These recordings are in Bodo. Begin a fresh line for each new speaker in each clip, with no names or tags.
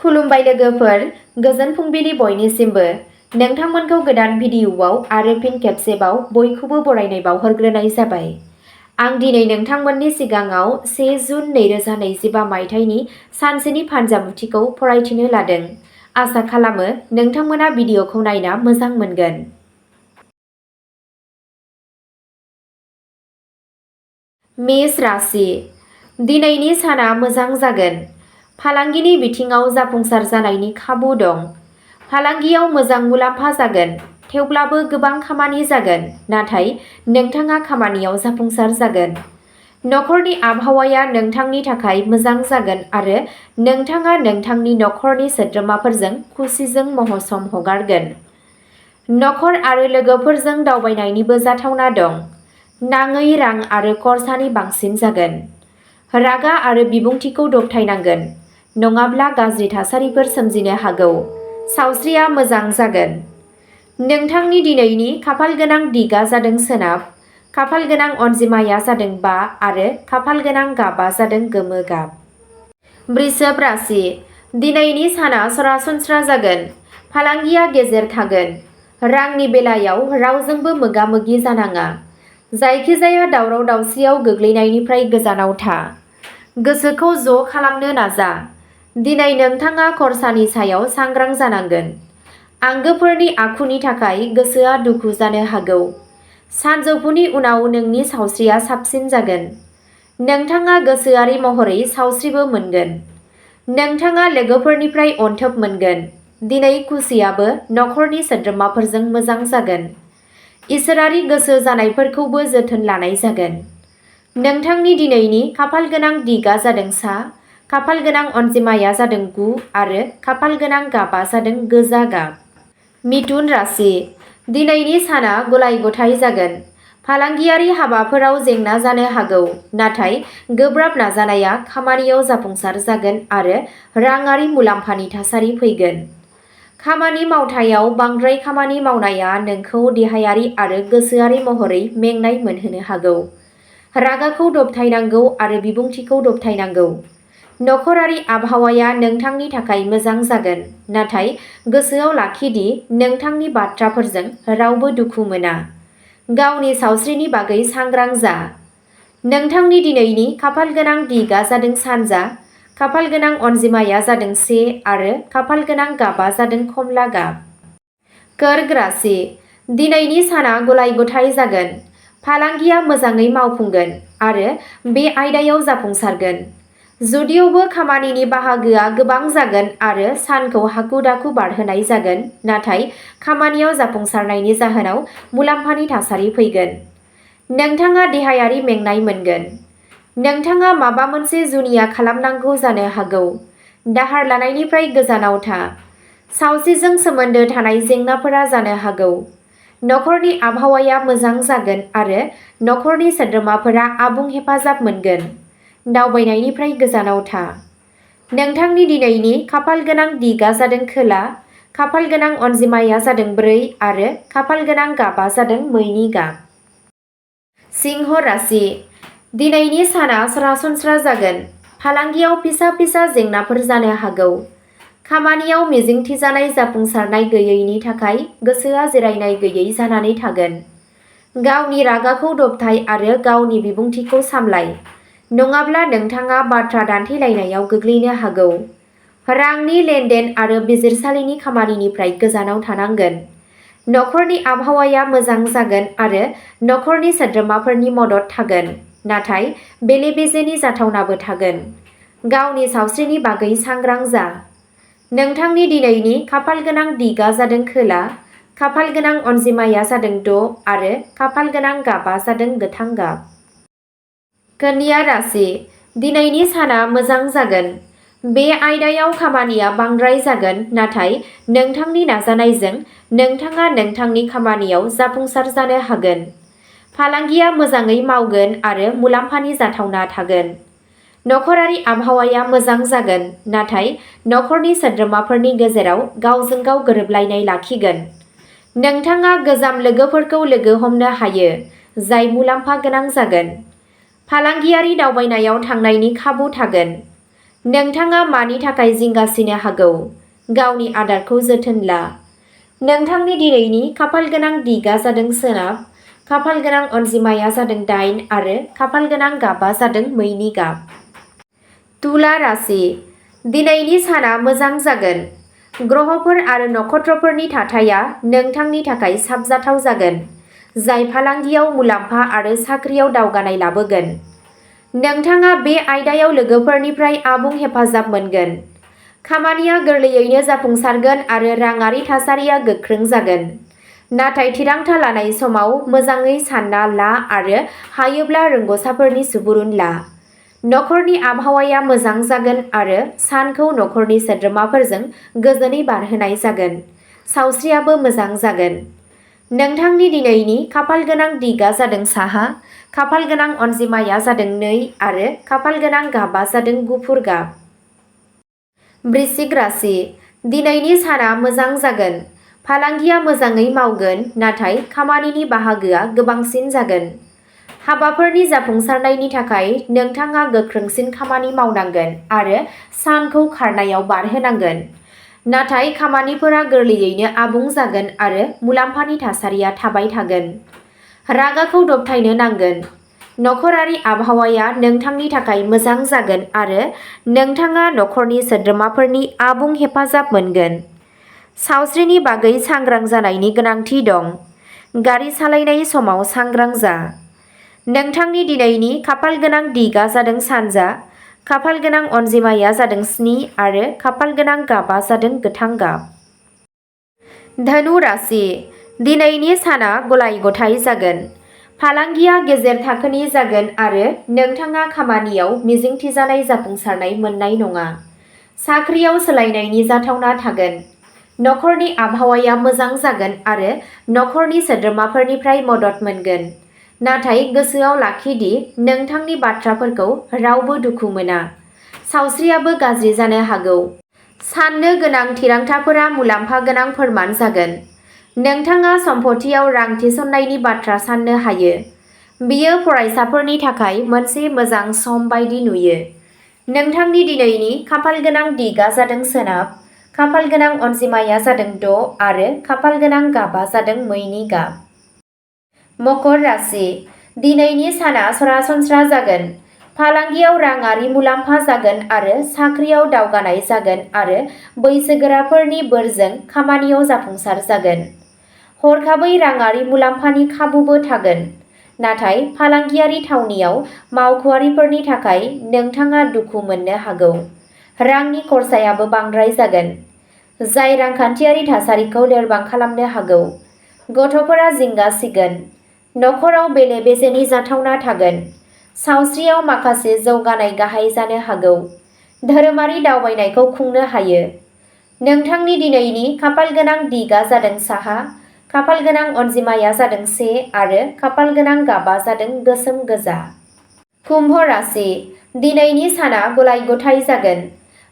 खुलुमबाय लोगोफोर, गोजोन फुंबिलि बयनिसिमबो। नोंथांमोनखौ गोदान भिडिअ'आव आरो फिन खेबसेबाव बयखौबो बरायनाय बावहरग्रोनाय जाबाय। आं दिनै नोंथांमोननि सिगाङाव 1 जुन 2025 मायथाइनि सानसेनि फानजामुथिखौ फरायथिनो लादों। आसा खालामो नोंथांमोना भिडिअ'खौ नायना मोजां मोनगोन। मेष राशि। दिनैनि साना मोजां जागोन। फालांगिनि बिथिङाव जाफुंसार जानायनि खाबु दं। फालांगियाव मोजां मुलाम्फा जागोन, थेवब्लाबो गोबां खामानि जागोन, नाथाय नोंथाङा खामानियाव जाफुंसार जागोन। नखरनि आबहावाया नोंथांनि थाखाय मोजां जागोन आरो नोंथाङा नोंथांनि नखरनि सोद्रोमाफोरजों खुसिजों सम हगारगोन। नखर आरो लोगोफोरजों दावबायनायनिबो जाथावना दं। नाङै रां आरो खरसानि बांसिन जागोन। रागा आरो बिबुंथिखौ दबथायनांगोन, नङाब्ला गाज्रि थासारिफोर सोमजिनो हागौ। सावस्रिया मोजां जागोन। नोंथांनि दिनैनि खाफालगोनां दिगआ जादों सोनाब, खाफालगोनां अनजिमाया जादों 5 आरो खाफालगोनां गाबआ जादों गोमो गाब। वृषभ राशि। दिनैनि साना सरासनस्रा जागोन। फालांगिया गेजेर थागोन। रांनि बेलायाव रावजोंबो मोगा-मोगि जानाङा। जायखिजाया दावराव-दावसियाव गोग्लैनायनिफ्राय गोजानाव था। गोसोखौ ज' खालामनो नाजा। दिनै नोंथाङा खरसानि सायाव सांग्रां जानांगोन। आंगोफोरनि आखुनि थाखाय गोसोआ दुखु जानो हागौ। सानजौफुनि उनाव नोंनि सावस्रिया साबसिन जागोन। नोंथाङा गोसोआरि महरै सावस्रिबो मोनगोन। नोंथाङा लोगोफोरनिफ्राय अनथोब मोनगोन। दिनै खुसियाबो नखरनि सोद्रोमाफोरजों मोजां जागोन। इसोरारि गोसो जानायफोरखौबो जोथोन लानाय जागोन। नोंथांनि दिनैनि खाफालगोनां दिगआ जादों सा, खाफालगोनां अनजिमाया जादों 9 आरो खाफालगोनां गाबआ जादों गोजा गाब। मिथुन राशि। दिनैनि साना गलाय-गथाय जागोन। फालांगियारि हाबाफोराव जेंना जानो हागौ, नाथाय गोब्राब नाजानाया खामानियाव जाफुंसार जागोन आरो राङारि मुलाम्फानि थासारि फैगोन। खामानि मावथायाव बांद्राय खामानि मावनाया नोंखौ देहायारि आरो गोसोआरि महरै मेंनाय मोनहोनो हागौ। रागाखौ दबथायनांगौ आरो बिबुंथिखौ दबथायनांगौ। नखरारि आबहावाया नोंथांनि थाखाय मोजां जागोन, नाथाय गोसोआव लाखि दि नोंथांनि बाथ्राफोरजों रावबो दुखु मोना। गावनि सावस्रिनि बागै सांग्रां जा। नोंथांनि दिनैनि खाफालगोनां दिगआ जादों सानजा, खाफालगोनां अनजिमाया जादों 1 आरो खाफालगोनां गाबआ जादों खमला गाब। कर्क राशि। दिनैनि साना गलाय-गथाय जागोन। फालांगिया मोजाङै मावफुंगोन आरो बे आयदायाव जाफुंसारगोन। जुदियावबो खामानिनि बाहागोआ गोबां जागोन आरो सानखौ हाखु-दाखु बारहोनाय जागोन, नाथाय खामानियाव जाफुंसारनायनि जाहोनाव मुलाम्फानि थासारि फैगोन। नोंथाङा देहायारि मेंनाय मोनगोन। नोंथाङा माबा मोनसे जुनिया खालामनांगौ जानो हागौ। दाहार लानायनिफ्राय गोजानाव था। सावस्रिजों सोमोन्दो थानाय जेंनाफोरा जानो हागौ। नखरनि आबहावाया मोजां जागोन आरो नखरनि सोद्रोमाफोरा आबुं हेफाजाब मोनगोन। दावबायनायनिफ्राय गोजानाव था। नोंथांनि दिनैनि खाफालगोनां दिगआ जादों खोला, खाफालगोनां अनजिमाया जादों 4 आरो खाफालगोनां गाबआ जादों मैनि गाब। सिंह राशि। दिनैनि साना सरासनस्रा जागोन। फालांगियाव फिसा-फिसा जेंनाफोर जानो हागौ। खामानियाव मिजिंथिजानाय जाफुंसारनाय गैयैनि थाखाय गोसोआ जिरायनाय गैयै जानानै थागोन। गावनि रागाखौ दबथाय आरो गावनि बिबुंथिखौ सामलाय, नङाब्ला नोंथाङा बाथ्रा दान्थेलायनायाव गोग्लैनो हागौ। रांनि लेनदेन आरो बिजिरसालिनि खामानिनिफ्राय गोजानाव थानांगोन। नखरनि आबहावाया मोजां जागोन आरो नखरनि सोद्रोमाफोरनि मदद थागोन, नाथाय बेले-बेजेनि जाथावनाबो थागोन। गावनि सावस्रिनि बागै सांग्रां जा। नोंथांनि दिनैनि खाफालगोनां दिगआ जादों खोला, खाफालगोनां अनजिमाया जादों 6 आरो खाफालगोनां गाबआ जादों गोथां गाब। कन्या राशि। दिनैनि साना मोजां जागोन। बे आयदायाव खामानिया बांद्राय जागोन, नाथाय नोंथांनि नाजानायजों नोंथाङा नोंथांनि खामानियाव जाफुंसार जानो हागोन। फालांगिया मोजाङै मावगोन आरो मुलाम्फानि जाथावना थागोन। नखरारि आबहावाया मोजां जागोन, नाथाय नखरनि सोद्रोमाफोरनि गेजेराव गावजों-गाव गोरोबलायनाय लाखिगोन। नोंथाङा गोजाम लोगोफोरखौ लोगो हमनो हायो, जाय मुलाम्फा गोनां जागोन। फालांगियारि दावबायनायाव थांनायनि खाबु थागोन। नोंथाङा मानि थाखाय जिंगासिनो हागौ? गावनि आदारखौ जोथोन ला। नोंथांनि दिनैनि खाफालगोनां दिगा जादों सोनाब, खाफालगोनां अनजिमाया जादों 8 आरो खाफालगोनां गाबा जादों मैनि गाब। तुला राशि। दिनैनि साना मोजां जागोन। ग्रहफोर आरो नक्षत्रफोरनि थाथाया नोंथांनि थाखाय साबजाथाव जागोन, जाय फालांगियाव मुलाम्फा आरो साख्रियाव दावगानाय लाबोगोन। नोंथाङा बे आयदायाव लोगोफोरनिफ्राय आबुं हेफाजाब मोनगोन। खामानिया गोरलैयैनो जाफुंसारगोन आरो राङारि थासारिया गोख्रों जागोन। नाथाय थिरांथा लानाय समाव मोजाङै सानना ला आरो हायोब्ला रोंग'साफोरनि सुबुरुन ला। नखरनि आबहावाया मोजां जागोन आरो सानखौ नखरनि सोद्रोमाफोरजों गोजोनै बारहोनाय जागोन। सावस्रियाबो मोजां जागोन। नोंथांनि दिनैनि खाफालगोनां दिगा जादों साहा, खाफालगोनां अनजिमाया जादों 2 आरो खाफालगोनां गाबा जादों गुफुर गाब। वृश्चिक राशि। दिनैनि साना मोजां जागोन। फालांगिया मोजाङै मावगोन, नाथाय खामानिनि बाहागोआ गोबांसिन जागोन। हाबाफोरनि जाफुंसारनायनि थाखाय नोंथाङा गोख्रोंसिन खामानि मावनांगोन आरो सानखौ खारनायाव बारहोनांगोन। नाथाय खामानिफोरा गोरलैयैनो आबुं जागोन आरो मुलाम्फानि थासारिया थाबाय थागोन। रागाखौ दबथायनो नांगोन। नखरारि आबहावाया नोंथांनि थाखाय मोजां जागोन आरो नोंथाङा नखरनि सोद्रोमाफोरनि आबुं हेफाजाब मोनगोन। सावस्रिनि बागै सांग्रां जानायनि गोनांथि दं। गारि सालायनाय समाव सांग्रां जा। नोंथांनि दिनैनि खाफालगोनां दिगा जादों सानजा, खाफालगोनां अनजिमाया जादों 7 आरो खाफालगोनां गाबा जादों गोथां गाब। धनु राशि। दिनैनि साना गलाय-गथाय जागोन। फालांगिया गेजेर थाखोनि जागोन आरो नोंथाङा खामानियाव मिजिंथिजानाय जाफुंसारनाय मोननाय नङा। साख्रियाव सोलायनायनि जाथावना थागोन। नखरनि आबहावाया मोजां जागोन आरो नखरनि सोद्रोमाफोरनिफ्राय मदद मोनगोन। नाथाय गोसोआव लाखि दि नोंथांनि बाथ्राफोरखौ रावबो दुखु मोना। सावस्रियाबो गाज्रि जानो हागौ। साननो गोनां थिरांथाफोरा मुलाम्फा गोनां फोरमान जागोन। नोंथाङा सम्पथियाव रां थिसननायनि बाथ्रा साननो हायो। बेयो फरायसाफोरनि थाखाय मोनसे मोजां सम बायदि नुयो। नोंथांनि दिनैनि खाफालगोनां दिगा जादों सोनाब, खाफालगोनां अनजिमाया जादों 6 आरो खाफालगोनां गाबा जादों मैनि गाब। मकर राशि। दिनैनि साना सरासनस्रा जागोन। फालांगियाव राङारि मुलाम्फा जागोन आरो साख्रियाव दावगानाय जागोन आरो बैसोगोराफोरनि बोरजों खामानियाव जाफुंसार जागोन। हरखाबै राङारि मुलाम्फानि खाबुबो थागोन। नाथाय फालांगियारि थावनियाव मावख'आरिफोरनि थाखाय नोंथाङा दुखु मोननो हागौ। रांनि खरसायाबो बांद्राय जागोन, जाय रांखान्थियारि थासारिखौ लोरबां खालामनो हागौ। गथ'फोरा जिंगा सिगोन। नखराव बेले-बेजेनि जाथावना थागोन। सावस्रियाव माखासे जौगानाय गाहाय जानो हागौ। धोरोमारि दावबायनायखौ खुंनो हायो। नोंथांनि दिनैनि खाफालगोनां दिगा जादों साहा, खाफालगोनां अनजिमाया जादों 1 आरो खाफालगोनां गाबा जादों गोसोम गोजा। कुम्भ राशि। दिनैनि साना गलाय-गथाय जागोन।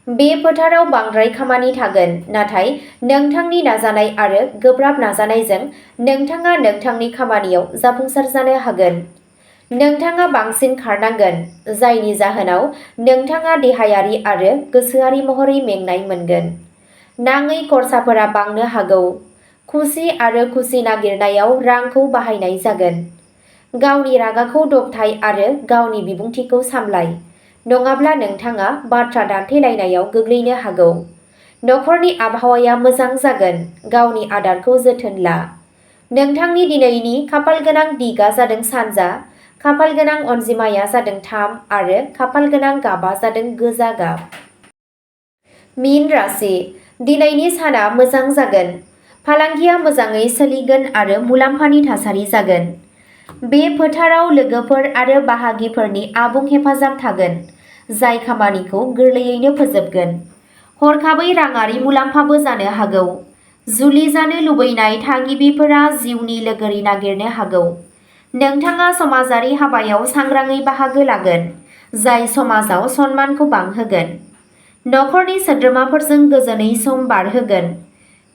बे फोथाराव बांद्राय खामानि थागोन, नाथाय नोंथांनि नाजानाय आरो गोब्राब नाजानायजों नोंथाङा नोंथांनि खामानियाव जाफुंसार जानो हागोन। नोंथाङा बांसिन खारनांगोन, जायनि जाहोनाव नोंथाङा देहायारि आरो गोसोआरि महरै मेंनाय मोनगोन। नाङै खरसाफोरा बांनो हागौ। खुसि आरो खुसि नागिरनायाव रांखौ बाहायनाय जागोन। गावनि रागाखौ दबथाय आरो गावनि बिबुंथिखौ सामलाय, नङाब्ला नोंथाङा बाथ्रा दान्थेलायनायाव गोग्लैनो हागौ। नखरनि आबहावाया मोजां जागोन। गावनि आदारखौ जोथोन ला। नोंथांनि दिनैनि खाफालगोनां दिगा जादों सानजा, खाफालगोनां अनजिमाया जादों 3 आरो खाफालगोनां गाबा जादों गोजा गाब। मीन राशि। दिनैनि साना मोजां जागोन। फालांगिया मोजाङै सोलिगोन आरो मुलाम्फानि थासारि जागोन। बे फोथाराव लोगोफोर आरो बाहागिफोरनि आबुं हेफाजाब थागोन, जाय खामानिखौ गोरलैयैनो फोजोबगोन। हरखाबै राङारि मुलाम्फाबो जानो हागौ। जुलि जानो लुबैनाय थागिबिफोरा जिउनि लोगोरि नागिरनो हागौ। नोंथाङा समाजारि हाबायाव सांग्राङै बाहागो लागोन, जाय समाजाव सनमानखौ बांहोगोन। नखरनि सोद्रोमाफोरजों गोजोनै सम बारहोगोन।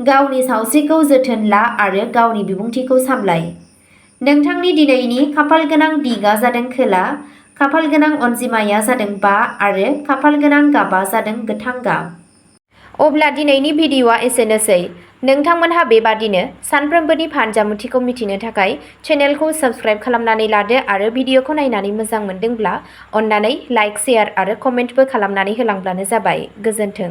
गावनि सावस्रिखौ जोथोन ला आरो गावनि बिबुंथिखौ सामलाय। नोंथांनि दिनैनि खाफालगोनां दिगा जादों खोला, खाफाल गोनां अनजिमाया जादों 5 आरो खाफाल गोनां गाबा जादों गोथां गाब। अब्ला दिनैनि भिडिअ'आ एसेनोसै। नोंथांमोनहा बेबादिनो सानफ्रोमबोनि फानजामुथिखौ मिथिनो थाखाय चेनेलखौ साबस्क्राइब खालामनानै लादो आरो भिडिअ'खौ नायनानै मोजां मोनदोंब्ला अन्नानै लाइक, शेयार आरो कमेन्टबो खालामनानै होलांब्लानो जाबाय। गोजोन्थों।